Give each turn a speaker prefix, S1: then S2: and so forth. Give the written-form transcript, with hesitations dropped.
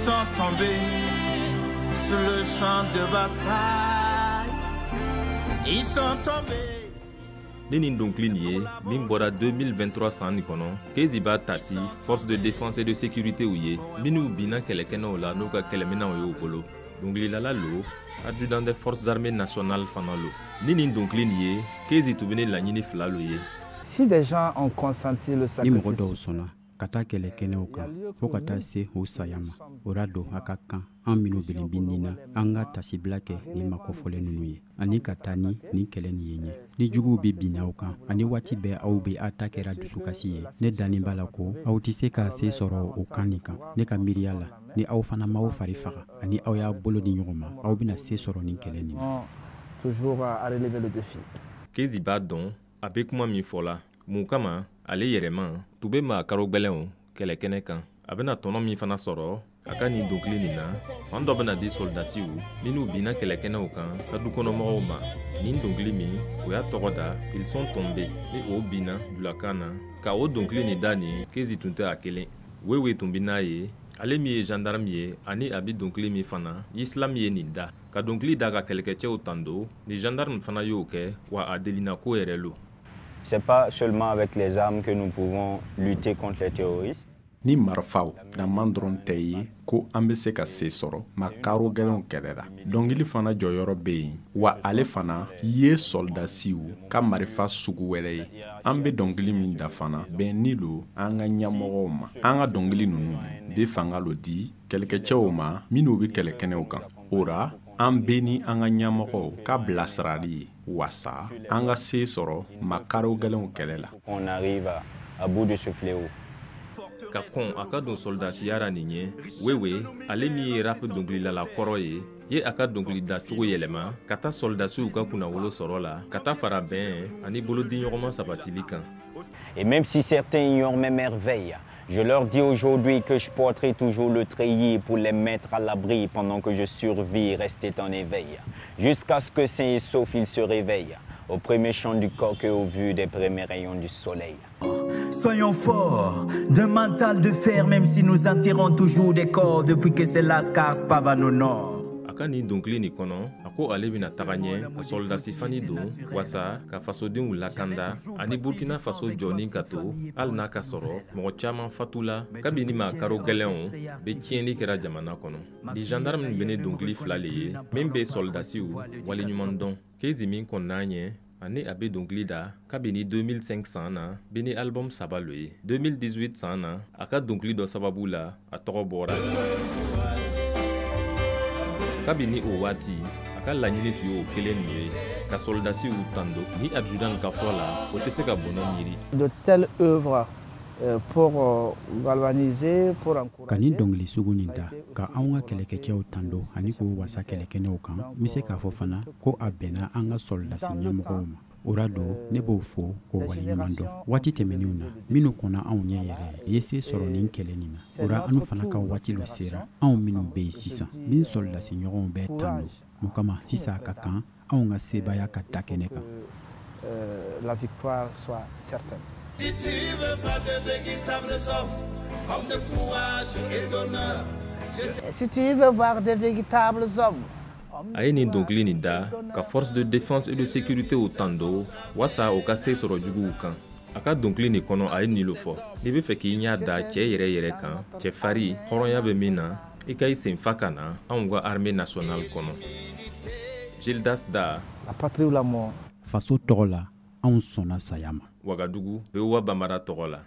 S1: sont tombés sur le champ de bataille. Ils sont tombés.
S2: Ni nin dɔnkili nin ye min bɔra 2023 san nin kɔnɔ, Kezi b'a tasi force de défense et de sécurité ye minnu binna kɛlɛkɛnɛw la n'u ka kɛlɛminɛnw y'u bolo. Dɔnkililala lo, adjudant des forces armées nationales fana lo. Ni nin dɔnkili nin ye, Kezi tun bɛ ni laɲini fila lo ye.
S3: Si des gens ont consenti le
S4: Ni mɔgɔ
S3: sacrifice,
S4: dɔw sɔnna ka taa kɛlɛ kɛnɛw kan fɔɔ ka taa se u saya ma, o ra don a ka kan an minnu belebin nin na, an ka tasibila kɛ ni makɔfɔlen ninnu ye ani ka taa ni nin kɛlɛ nin ye ɲɛ. Ni juguw bɛ bin aw kan ani waati bɛɛ aw bɛ a ta kɛra dusukasi ye, ne danni b'a la ko aw tɛ se ka se sɔrɔ o kan nin kan. Ne ka miiriya la, ni aw fana m'aw fari faga ani aw y'a bolo di ɲɔgɔn ma, aw bɛna se sɔrɔ nin kɛlɛ nin na.
S3: Toujours à relever le défi.
S2: Kezi b'a dɔn a bɛ kuma min fɔ la mun kama. Ale yɛrɛma tun bɛ maa karo gwɛlɛnw kɛlɛkɛnɛ kan. A bɛna tɔnɔ min fana sɔrɔ a ka nin dɔnkili nin na, fan dɔ bɛna di soldasiw minnu binna kɛlɛkɛnɛw kan ka dukɔnɔmɔgɔw ma. Nin dɔnkili min o y'a tɔgɔ da "Ils sont tombés", ni o binna julakan na. Ka o dɔnkili nin da nin, Kezi tun tɛ a kelen. Wewe tun bɛ n'a ye, ale min ye gendarme ye ani a bɛ dɔnkili min fana Islam ye nin da ka dɔnkili da ka kɛlɛkɛcɛw tando. Ni gendarme fana y'o kɛ, wa a delina ko yɛrɛ lo.
S5: C'est pas seulement avec les armes que nous pouvons lutter contre les terroristes.
S6: Ni marifaw daman dɔrɔn tɛ ye ko an bɛ se ka se sɔrɔ ma karo gɛlɛnw kɛlɛ la. Dɔnkili fana jɔyɔrɔ bɛ yen, wa ale fana ye sɔldasiw ka marifa sugu wɛrɛ ye. An bɛ dɔnkili min da fana bɛnni lo an ka ɲɛmɔgɔw ma. An ka dɔnkili ninnu bɛ fanga lo di kɛlɛkɛcɛw ma minnu bɛ kɛlɛkɛnɛw kan. O ra an bɛ ni an ka ɲɛmɔgɔw ka bilasirali ye wasa an ka se sɔrɔ makaro gɛlɛnw kɛlɛ la.
S5: Pour qu'on arrive à bout de ce fléau.
S2: Ka kɔn a ka don soldasiya ra nin ye, Wewe, ale min ye rap dɔnkililala kɔrɔ ye, ye a ka dɔnkilida cogo yɛlɛma ka taa soldasiw ka kunnawolo sɔrɔ la, ka taa fara bɛn ani bolodiɲɔgɔnma sabatili kan.
S5: Et même si certains ignorent mes merveilles, je leur dis aujourd'hui que je porterai toujours le treillis pour les mettre à l'abri pendant que je survis, rester en éveil. Jusqu'à ce que sain et sauf ils se réveillent, au premier chant du coq et au vu des premiers rayons du soleil.
S1: Soyons forts, d'un mental de fer, même si nous enterrons toujours des corps depuis que ces lascars pavanent au nord.
S2: A ka nin dɔnkili nin kɔnɔ, a ko ale bɛna taga ɲɛ ka sɔldasi fani don wasa ka fasodenw lakanda ani Burkina Faso jɔni ka to, hali n'a ka sɔrɔ mɔgɔ caman fatula kabini maa karo gɛlɛnw bɛ tiɲɛni kɛra jamana kɔnɔ. Ni gendarme nin bɛ ne dɔnkili fila le ye min bɛ sɔldasiw waleɲuman dɔn. Kezi min kɔnn'a ɲɛ ani a bɛ dɔnkili da kabini 2005 san na, bɛ ni album saba lo ye. 2018 san na, a ka dɔnkili dɔ sababu la, a tɔgɔ bɔra. Kabini o waati, a ka laɲini tun y'o kelen nin ye, ka soldasiw tando. Ni adjudant ka fɔ la, o tɛ se ka bɔnɔ miiri.
S3: De telles œuvres pour galvaniser, pour encourager.
S4: Ka nin dɔnkili sugu nin da ka anw ka kɛlɛkɛcɛw tando ani k'u wasa kɛlɛkɛnɛw kan, n bɛ se k'a fɔ fana ko a bɛnna an ka sɔrɔdasi ɲɛmɔgɔw ma. O ra don ne b'o fo k'o waleɲuman dɔn. Waati tɛmɛnenw na, minnu kɔnna anw ɲɛ yɛrɛ ye se sɔrɔ nin kɛlɛ nin na, o ra anw fana ka waati lo sera, anw minnu bɛ yen sisan min sɔrɔdasi ɲɔgɔnw bɛɛ tando mun kama. Sisan a ka kan anw ka sebaaya ka da kɛnɛ kan.
S3: La victoire soit certaine.
S1: Si tu veux voir de véritables hommes, hommes de courage et d'honneur.
S3: Si tu veux voir de véritables hommes.
S2: A ye nin dɔnkili nin da ka force de défense et de sécurité o tando wasa o ka se sɔrɔ juguw kan. A ka dɔnkili nin kɔnɔ, a ye nin lo fɔ: n'i bɛ fɛ k'i ɲɛ da cɛ yɛrɛ yɛrɛ kan, cɛ fari hɔrɔnya bɛ min na, i ka i senfa ka na anw ka armée nationale kɔnɔ. Gildas Da.
S3: La patrie ou la mort.
S4: Faso tɔgɔ la, anw sɔnna saya ma.
S2: Wagadugu, VOA Bambara tɔgɔ la.